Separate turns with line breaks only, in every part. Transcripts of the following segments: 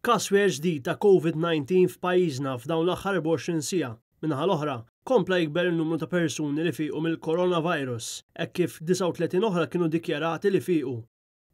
Każ wieħed ġdid ta' Covid-19 f'pajjiżna f'dawn l-aħħar 24 siegħa. Min-naħa l-oħra, kompla jikber in-numru ta' persuni li fiequ mill-coronavirus, hekk kif 39 oħra kienu dikjarati li fiequ.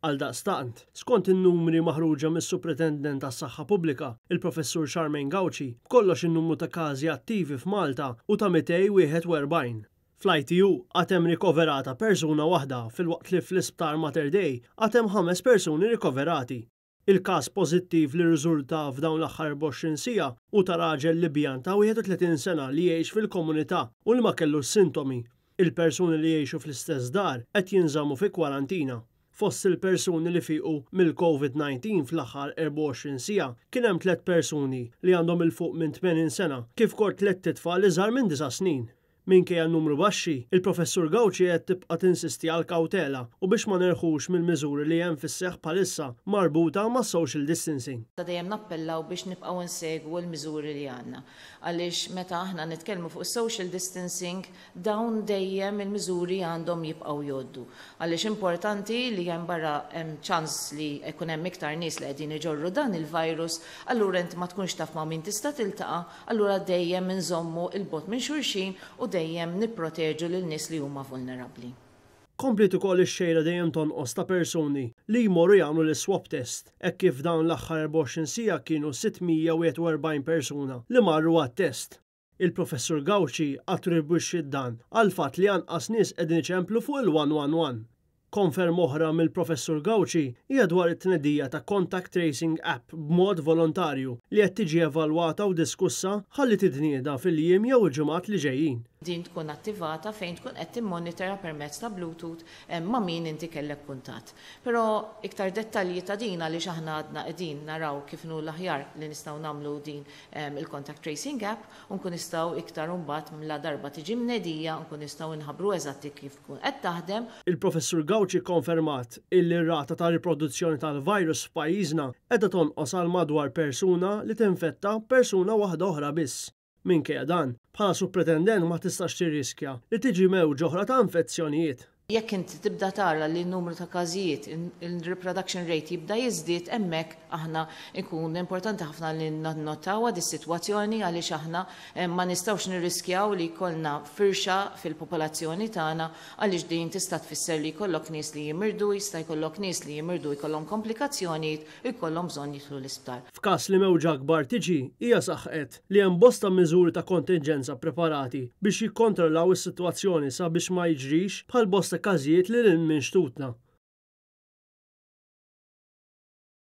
Għaldaqstant, skont in-numri maħruġa mis-Supretendent għas-Saħħa Pubblika, il-Professur Charmaine Gauci, b'kollox in-numru ta' każi attivi f'Malta hu ta' 241. Fl-ITU għad hemm rikoverata persuna waħda filwaqt li fl-Isptar Mater Dei għad hemm ħames persuni rikoverati. Il-każ pożittiv li rriżulta f'dawn l-aħħar 24 siegħa hu ta' raġel Libjan ta' 31 sena li jgħix fil-komunità u li ma kellux sintomi. Il-persuni li jgħixu fl-istess dar qed jinżammu fi kwarantina. Fost il-persuni li fiequ mill-Covid 19 fl-aħħar 24 siegħa kien hemm tlett persuni li għandhom 'il fuq minn 80 sena kif ukoll tlett itfal iżgħar minn disa' snin. Minkejja n-numru baxxi, il-Professur Gauci qed tibqa' tinsisti għall-kawtela u biex ma nerħux mill-miżuri li hemm fis-seħħ bħalissa marbuta mas-social distancing.
Dejjem nappellaw biex nibqgħu nsegwu l-miżuri li għandna. Għaliex meta aħna nitkellmu fuq is-social distancing, dawn dejjem il-miżuri għandhom jibqgħu jgħoddu. Għaliex importanti li hemm barra hemm ċans li jkun hemm iktar nies li qegħdin iġorru dan il-virus, allura inti ma tkunx taf ma' min tista' tiltaqa', Allura dejjem inżommu 'l bogħod minn xulxin u dejjem nipproteġu lil nies li huma vulnerabbli.
Kompliet ukoll ix-xejra dejjem tonqos ta' persuni li jmorru jagħmlu l-iswab test, hekk kif f'dawn l-aħħar 24 siegħa kienu 641 persuna li marru għat-test. Il-Professur Gauci attribwixxiet dan għall-fatt li anqas nies qegħdin iċemplu fuq il-111. Konferma oħra mill-Professur Gauci hija dwar it-tnedija ta' contact tracing app b'mod volontarju li qed tiġi evalwata u diskussa ħalli titnieda fil-jiem jew il-ġimgħat li ġejjin.
Din tkun attivata fejn tkun qed timmonitera permezz ta' Bluetooth ma' min inti kellek kuntatt. Però iktar dettalji ta' din għaliex aħna għadna qegħdin naraw kif inhu l-aħjar li nistgħu nagħmlu din il-contact tracing app u nkun nistgħu iktar imbagħad la darba tiġi mnedija nkun nistgħu nħabbru eżatti kif tkun qed taħdem.
Il-Professur Gauci kkonfermat illi r-rata ta' riproduzzjoni tal-virus f'pajjiżna qiegħda tonqos għal madwar persuna li tinfetta persuna waħda oħra biss. Minkejja dan, bħala Supretendent ma tistax tirriskja li tiġi mewġa oħra ta' infezzjonijiet.
Jekk inti tibda tara li n-numru ta' każijiet, il-reproduction rate jibda jiżdied, hemmhekk aħna jkun importanti ħafna li nannotawha dis-sitwazzjoni għaliex aħna Ma nistgħux nirriskjaw li jkollna firxa fil-popolazzjoni tagħna għaliex din tista' tfisser li jkollok nies li jimirdu, jista' jkollok nies li jimirdu jkollhom komplikazzjonijiet u jkollhom bżonn jidħlu l-isptar.
F'każ li mewġa akbar tiġi, hija saħqet li hemm bosta miżuri ta' kontinġenza ppreparati biex jikkontrollaw is-sitwazzjoni sabiex ma jiġrix bħal bosta każijiet lil hinn minn xtutna.